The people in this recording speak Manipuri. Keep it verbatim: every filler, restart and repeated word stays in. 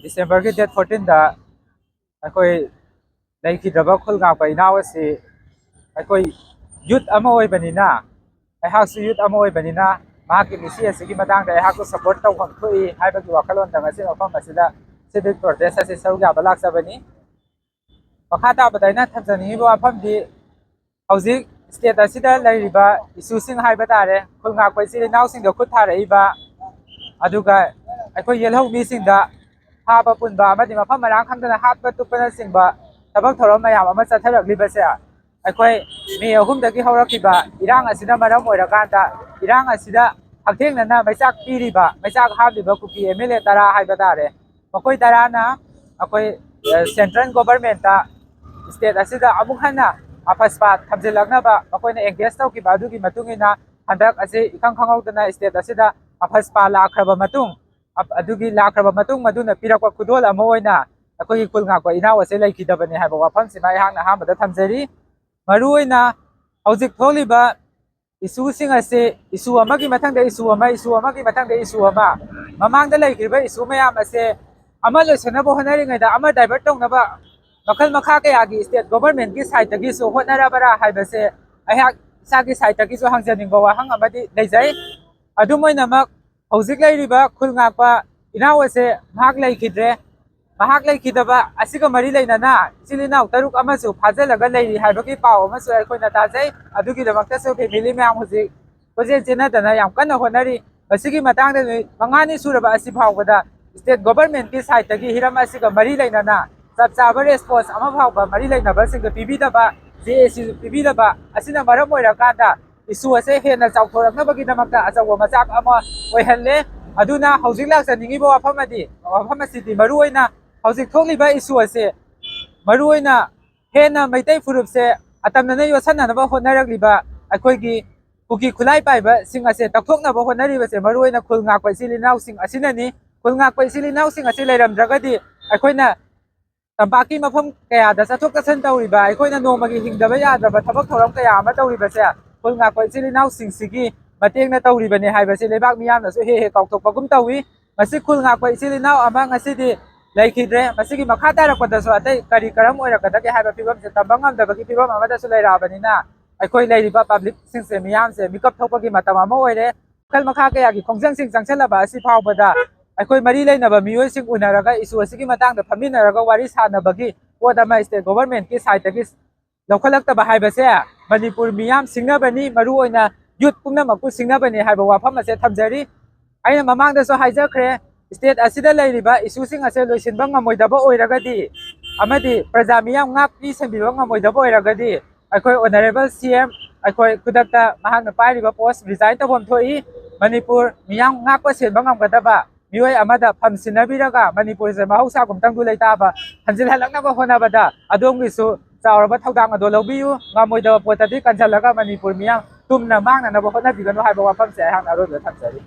ꯗꯤꯁꯦꯝꯕꯔꯒꯤ ꯗꯦꯠ ꯐꯣꯔꯇꯤꯟꯗ ꯑꯩꯈꯣꯏ ꯂꯩꯈꯤꯗ꯭ꯔꯕ ꯈꯨꯜ ꯉꯥꯛꯄ ꯏꯅꯥꯎ ꯑꯁꯤ ꯑꯩꯈꯣꯏ ꯌꯨꯠ ꯑꯃ ꯑꯣꯏꯕꯅꯤꯅ, ꯑꯩꯍꯥꯛꯁꯨ ꯌꯨꯠ ꯑꯃ ꯑꯣꯏꯕꯅꯤꯅ, ꯃꯍꯥꯛꯀꯤ ꯃꯤꯁꯤ ꯑꯁꯤꯒꯤ ꯃꯇꯥꯡꯗ ꯑꯩꯍꯥꯛꯁꯨ ꯁꯄꯣꯔꯠ ꯇꯧꯐꯝ ꯊꯣꯛꯏ ꯍꯥꯏꯕꯒꯤ ꯋꯥꯈꯜꯂꯣꯟꯗ ꯉꯁꯤ ꯃꯐꯝ ꯑꯁꯤꯗ ꯁꯤꯚꯤꯛ ꯄ꯭ꯔꯣꯇꯦꯁ ꯑꯁꯤ ꯁꯔꯨꯛ ꯌꯥꯕ ꯂꯥꯛꯆꯕꯅꯤ꯫ ꯃꯈꯥ ꯇꯥꯕꯗ ꯑꯩꯅ ꯊꯝꯖꯅꯤꯡꯉꯤꯕ ꯋꯥꯐꯝꯗꯤ, ꯍꯧꯖꯤꯛ ꯁ꯭ꯇꯦꯠ ꯑꯁꯤꯗ ꯂꯩꯔꯤꯕ ꯏꯁꯨꯁꯤꯡ ꯍꯥꯏꯕ ꯇꯥꯔꯦ, ꯈꯨꯜ ꯉꯥꯛꯄ ꯏꯆꯤꯜ ꯏꯅꯥꯎꯁꯤꯡꯗ ꯈꯨꯠ ꯊꯥꯔꯛꯏꯕ, ꯑꯗꯨꯒ ꯑꯩꯈꯣꯏ ꯌꯦꯜꯍꯧ ꯃꯤꯁꯤꯡꯗ ꯐꯥꯕ ꯄꯨꯟꯕ ꯑꯃꯗꯤ ꯃꯐꯝ ꯃꯔꯥꯡ ꯈꯪꯗꯅ ꯍꯥꯠꯄ ꯇꯨꯞꯄꯅꯆꯤꯡꯕ ꯊꯕꯛ ꯊꯧꯔꯝ ꯃꯌꯥꯝ ꯑꯃ ꯆꯠꯊꯔꯛꯂꯤꯕꯁꯦ, ꯑꯩꯈꯣꯏ ꯃꯦ ꯑꯍꯨꯝꯗꯒꯤ ꯍꯧꯔꯛꯈꯤꯕ ꯏꯔꯥꯡ ꯑꯁꯤꯅ ꯃꯔꯝ ꯑꯣꯏꯔꯀꯥꯟꯗ, ꯏꯔꯥꯡ ꯑꯁꯤꯗ ꯍꯛꯊꯦꯡꯅꯅ ꯃꯩꯆꯥꯛ ꯄꯤꯔꯤꯕ, ꯃꯩꯆꯥꯛ ꯍꯥꯞꯂꯤꯕ ꯀꯨꯀꯤ ꯑꯦꯝ ꯑꯦꯜ ꯑꯦ ꯇꯔꯥ ꯍꯥꯏꯕ ꯇꯥꯔꯦ, ꯃꯈꯣꯏ ꯇꯔꯥꯅ ꯑꯩꯈꯣꯏ, ꯑ, ꯁꯦꯟꯇ꯭ꯔꯦꯜ ꯒꯣꯚꯔꯃꯦꯟꯠꯇ ꯁ꯭ꯇꯦꯠ ꯑꯁꯤꯗ ꯑꯃꯨꯛ ꯍꯟꯅ ꯑꯐꯁꯄꯥ ꯊꯝꯖꯤꯜꯂꯛꯅꯕ ꯃꯈꯣꯏꯅ ꯑꯦꯡꯒꯦꯖ ꯇꯧꯈꯤꯕ ꯑꯗꯨꯒꯤ ꯃꯇꯨꯡ ꯏꯟꯅ, ꯍꯟꯗꯛ ꯑꯁꯤ ꯏꯈꯪ ꯈꯪꯍꯧꯗꯅ ꯁ꯭ꯇꯦꯠ ꯑꯁꯤꯗ ꯑꯐꯁꯄꯥ ꯂꯥꯛꯈ꯭ꯔꯕ ꯃꯇꯨꯡ, ꯑꯞ-, ꯑꯗꯨꯒꯤ ꯂꯥꯛꯈ꯭ꯔꯕ ꯃꯇꯨꯡ ꯃꯗꯨꯅ ꯄꯤꯔꯛꯄ ꯈꯨꯗꯣꯜ ꯑꯃ ꯑꯣꯏꯅ ꯑꯩꯈꯣꯏꯒꯤ ꯈꯨꯜ ꯉꯥꯛꯄ ꯏꯅꯥꯎ ꯑꯁꯦ ꯂꯩꯈꯤꯗꯕꯅꯤ ꯍꯥꯏꯕ ꯋꯥꯐꯝꯁꯤꯃ ꯑꯩꯍꯥꯛꯅ ꯑꯍꯥꯟꯕꯗ ꯊꯝꯖꯔꯤ꯫ ꯃꯔꯨꯑꯣꯏꯅ ꯍꯧꯖꯤꯛ ꯊꯣꯛꯂꯤꯕ ꯏꯁꯨꯁꯤꯡ ꯑꯁꯤ ꯏꯁꯨ ꯑꯃꯒꯤ ꯃꯊꯪꯗ ꯏꯁꯨ ꯑꯃ, ꯏꯁꯨ ꯑꯃꯒꯤ ꯃꯊꯪꯗ ꯏꯁꯨ ꯑꯃ, ꯃꯃꯥꯡꯗ ꯂꯩꯈ꯭ꯔꯤꯕ ꯏꯁꯨ ꯃꯌꯥꯝ ꯑꯁꯦ ꯑꯃ ꯂꯣꯏꯁꯤꯟꯅꯕ ꯍꯣꯠꯅꯔꯤꯉꯩꯗ ꯑꯃ ꯗꯥꯏꯚꯔꯠ ꯇꯧꯅꯕ ꯃꯈꯜ ꯃꯈꯥ ꯀꯌꯥꯒꯤ ꯁ꯭ꯇꯦꯠ ꯒꯣꯚꯔꯃꯦꯟꯠꯀꯤ ꯁꯥꯏꯠꯇꯒꯤꯁꯨ ꯍꯣꯠꯅꯔꯕꯔꯥ ꯍꯥꯏꯕꯁꯦ ꯑꯩꯍꯥꯛ ꯏꯁꯥꯒꯤ ꯁꯥꯏꯠꯇꯒꯤꯁꯨ ꯍꯪꯖꯅꯤꯡꯕ ꯋꯥꯍꯪ ꯑꯃꯗꯤ ꯂꯩꯖꯩ꯫ ꯑꯗꯨꯝ ꯑꯣꯏꯅꯃꯛ, ꯍꯧꯖꯤꯛ ꯂꯩꯔꯤꯕ ꯈꯨꯜ ꯉꯥꯛꯄ ꯏꯅꯥꯎ ꯑꯁꯦ ꯃꯍꯥꯛ ꯂꯩꯈꯤꯗ꯭ꯔꯦ꯫ ꯃꯍꯥꯛ ꯂꯩꯈꯤꯗꯕ ꯑꯁꯤꯒ ꯃꯔꯤ ꯂꯩꯅꯅ ꯏꯆꯤꯜ ꯏꯅꯥꯎ ꯇꯔꯨꯛ ꯑꯃꯁꯨ ꯐꯥꯖꯤꯜꯂꯒ ꯂꯩꯔꯤ ꯍꯥꯏꯕꯒꯤ ꯄꯥꯎ ꯑꯃꯁꯨ ꯑꯩꯈꯣꯏꯅ ꯇꯥꯖꯩ꯫ ꯑꯗꯨꯒꯤꯗꯃꯛꯇꯁꯨ ꯐꯦꯃꯤꯂꯤ ꯃꯌꯥꯝ ꯍꯧꯖꯤꯛ ꯀꯣꯏꯆꯦꯟ ꯆꯦꯟꯅꯗꯅ ꯌꯥꯝ ꯀꯟꯅ ꯍꯣꯠꯅꯔꯤ꯫ ꯃꯁꯤꯒꯤ ꯃꯇꯥꯡꯗ ꯅꯨꯃꯤꯠ ꯃꯉꯥꯅꯤ ꯁꯨꯔꯕ ꯑꯁꯤ ꯐꯥꯎꯕꯗ ꯁ꯭ꯇꯦꯠ ꯒꯣꯚꯔꯃꯦꯟꯠꯀꯤ ꯁꯥꯏꯠꯇꯒꯤ ꯍꯤꯔꯝ ꯑꯁꯤꯒ ꯃꯔꯤ ꯂꯩꯅꯅ ꯆꯞ ꯆꯥꯕ ꯔꯦꯁꯄꯣꯟꯁ ꯑꯃ ꯐꯥꯎꯕ ꯃꯔꯤ ꯂꯩꯅꯕꯁꯤꯡꯗ ꯄꯤꯕꯤꯗꯕ, ꯖꯦ ꯑꯦ ꯁꯤꯁꯨ ꯄꯤꯕꯤꯗꯕ ꯑꯁꯤꯅ ꯃꯔꯝ ꯑꯣꯏꯔꯀꯥꯟꯗ ꯏꯁꯨ ꯑꯁꯦ ꯍꯦꯟꯅ ꯆꯥꯎꯊꯣꯔꯛꯅꯕꯒꯤꯗꯃꯛꯇ ꯑꯆꯧꯕ ꯃꯆꯥꯛ ꯑꯃ ꯑꯣꯏꯍꯜꯂꯦ꯫ ꯑꯗꯨꯅ ꯍꯧꯖꯤꯛ ꯂꯥꯛꯆꯅꯤꯡꯉꯤꯕ ꯋꯥꯐꯝ ꯑꯗꯤ, ꯋꯥꯐꯝ ꯑꯁꯤꯗꯤ ꯃꯔꯨꯑꯣꯏꯅ ꯍꯧꯖꯤꯛ ꯊꯣꯛꯂꯤꯕ ꯏꯁꯨ ꯑꯁꯦ ꯃꯔꯨꯑꯣꯏꯅ ꯍꯦꯟꯅ ꯃꯩꯇꯩ ꯐꯨꯔꯨꯞꯁꯦ ꯑꯇꯝꯅꯅ ꯌꯣꯠꯁꯟꯅꯅꯕ ꯍꯣꯠꯅꯔꯛꯂꯤꯕ ꯑꯩꯈꯣꯏꯒꯤ ꯀꯨꯀꯤ ꯈꯨꯠꯂꯥꯏ ꯄꯥꯏꯕꯁꯤꯡ ꯑꯁꯦ ꯇꯛꯊꯣꯛꯅꯕ ꯍꯣꯠꯅꯔꯤꯕꯁꯦ ꯃꯔꯨꯑꯣꯏꯅ ꯈꯨꯜ ꯉꯥꯛꯄ ꯏꯆꯤꯜ ꯏꯅꯥꯎꯁꯤꯡ ꯑꯁꯤꯅꯅꯤ꯫ ꯈꯨꯜ ꯉꯥꯛꯄ ꯏꯆꯤꯜ ꯏꯅꯥꯎꯁꯤꯡ ꯑꯁꯤ ꯂꯩꯔꯝꯗ꯭ꯔꯒꯗꯤ ꯑꯩꯈꯣꯏꯅ ꯇꯝꯄꯥꯛꯀꯤ ꯃꯐꯝ ꯀꯌꯥꯗ ꯆꯠꯊꯣꯛ ꯆꯠꯁꯤꯟ ꯇꯧꯔꯤꯕ, ꯑꯩꯈꯣꯏꯅ ꯅꯣꯡꯃꯒꯤ ꯍꯤꯡꯗꯕ ꯌꯥꯗ꯭ꯔꯕ ꯊꯕꯛ ꯊꯧꯔꯝ ꯀꯌꯥ ꯑꯃ ꯇꯧꯔꯤꯕꯁꯦ ꯈꯨꯜ ꯉꯥꯛꯄ ꯏꯆꯤꯜ ꯏꯅꯥꯎꯁꯤꯡꯁꯤꯒꯤ ꯃꯇꯦꯡꯅ ꯇꯧꯔꯤꯕꯅꯤ ꯍꯥꯏꯕꯁꯤ ꯂꯩꯕꯥꯛ ꯃꯤꯌꯥꯝꯅꯁꯨ ꯍꯦꯛ ꯍꯦꯛ ꯀꯥꯎꯊꯣꯛꯄꯒꯨꯝ ꯇꯧꯏ꯫ ꯃꯁꯤ ꯈꯨꯜ ꯉꯥꯛꯄ ꯏꯆꯤꯜ ꯏꯅꯥꯎ ꯑꯃ ꯉꯁꯤꯗꯤ ꯂꯩꯈꯤꯗ꯭ꯔꯦ꯫ ꯃꯁꯤꯒꯤ ꯃꯈꯥ ꯇꯥꯔꯛꯄꯗꯁꯨ ꯑꯇꯩ ꯀꯔꯤ ꯀꯔꯝ ꯑꯣꯏꯔꯛꯀꯗꯒꯦ ꯍꯥꯏꯕ ꯐꯤꯕꯝꯁꯦ ꯇꯝꯕ ꯉꯝꯗꯕꯒꯤ ꯐꯤꯕꯝ ꯑꯃꯗꯁꯨ ꯂꯩꯔꯛꯑꯕꯅꯤꯅ, ꯑꯩꯈꯣꯏ ꯂꯩꯔꯤꯕ ꯄꯕ꯭ꯂꯤꯛꯁꯤꯡꯁꯦ, ꯃꯤꯌꯥꯝꯁꯦ ꯃꯤꯀꯞ ꯊꯣꯛꯄꯒꯤ ꯃꯇꯝ ꯑꯃ ꯑꯣꯏꯔꯦ꯫ ꯃꯈꯜ ꯃꯈꯥ ꯀꯌꯥꯒꯤ ꯈꯣꯡꯖꯪꯁꯤꯡ ꯆꯪꯁꯤꯜꯂꯕ ꯑꯁꯤ ꯐꯥꯎꯕꯗ ꯑꯩꯈꯣꯏ ꯃꯔꯤ ꯂꯩꯅꯕ ꯃꯤꯑꯣꯏꯁꯤꯡ ꯎꯅꯔꯒ ꯏꯁꯨ ꯑꯁꯤꯒꯤ ꯃꯇꯥꯡꯗ ꯐꯝꯃꯤꯟꯅꯔꯒ ꯋꯥꯔꯤ ꯁꯥꯟꯅꯕꯒꯤ ꯄꯣꯠ ꯑꯃ ꯁ꯭ꯇꯦꯠ ꯒꯣꯚꯔꯟꯃꯦꯟꯠꯀꯤ ꯁꯥꯏꯠꯇꯒꯤ ꯂꯧꯈꯠꯂꯛꯇꯕ ꯍꯥꯏꯕꯁꯦ ꯃꯅꯤꯄꯨꯔ ꯃꯤꯌꯥꯝ ꯁꯤꯡꯅꯕꯅꯤ, ꯃꯔꯨꯑꯣꯏꯅ ꯌꯨꯠ ꯄꯨꯝꯅꯃꯛꯄꯨ ꯁꯤꯡꯅꯕꯅꯤ ꯍꯥꯏꯕ ꯋꯥꯐꯝ ꯑꯁꯦ ꯊꯝꯖꯔꯤ꯫ ꯑꯩꯅ ꯃꯃꯥꯡꯗꯁꯨ ꯍꯥꯏꯖꯈ꯭ꯔꯦ, ꯁ꯭ꯇꯦꯠ ꯑꯁꯤꯗ ꯂꯩꯔꯤꯕ ꯏꯁꯨꯁꯤꯡ ꯑꯁꯦ ꯂꯣꯏꯁꯤꯟꯕ ꯉꯝꯃꯣꯏꯗꯕ ꯑꯣꯏꯔꯒꯗꯤ ꯑꯃꯗꯤ ꯄ꯭ꯔꯖꯥ ꯃꯤꯌꯥꯝ ꯉꯥꯛꯄꯤ ꯁꯦꯟꯕꯤꯕ ꯉꯝꯃꯣꯏꯗꯕ ꯑꯣꯏꯔꯒꯗꯤ ꯑꯩꯈꯣꯏ ꯑꯣꯅꯔꯦꯕꯜ ꯁꯤ ꯑꯦꯝ ꯑꯩꯈꯣꯏ ꯈꯨꯗꯛꯇ ꯃꯍꯥꯛꯅ ꯄꯥꯏꯔꯤꯕ ꯄꯣꯁ ꯔꯤꯖꯥꯏꯟ ꯇꯧꯐꯝ ꯊꯣꯛꯏ꯫ ꯃꯅꯤꯄꯨꯔ ꯃꯤꯌꯥꯝ ꯉꯥꯛꯄ ꯁꯦꯟꯕ ꯉꯝꯒꯗꯕ ꯃꯤꯑꯣꯏ ꯑꯃꯗ ꯐꯝ ꯁꯤꯟꯅꯕꯤꯔꯒ ꯃꯅꯤꯄꯨꯔꯁꯦ ꯃꯍꯧꯁꯥꯒꯨꯝꯇꯪꯗꯨ ꯂꯩꯇꯥꯕ ꯍꯟꯖꯤꯜꯍꯜꯂꯛꯅꯕ ꯍꯣꯠꯅꯕꯗ ꯑꯗꯣꯝꯒꯤꯁꯨ ꯆꯥꯎꯔꯕ ꯊꯧꯗꯥꯡ ꯑꯗꯨ ꯂꯧꯕꯤꯌꯨ꯫ ꯉꯝꯃꯣꯏꯗꯕ ꯄꯣꯠꯇꯗꯤ ꯀꯟꯁꯤꯜꯂꯒ ꯃꯅꯤꯄꯨꯔ ꯃꯤꯌꯥꯝ ꯇꯨꯝꯅ ꯃꯥꯡꯅꯅꯕ ꯍꯣꯠꯅꯕꯤꯒꯅꯨ ꯍꯥꯏꯕ ꯋꯥꯐꯝꯁꯦ ꯑꯩꯍꯥꯛꯅ ꯑꯔꯣꯏꯕꯗ ꯊꯝꯖꯔꯤ꯫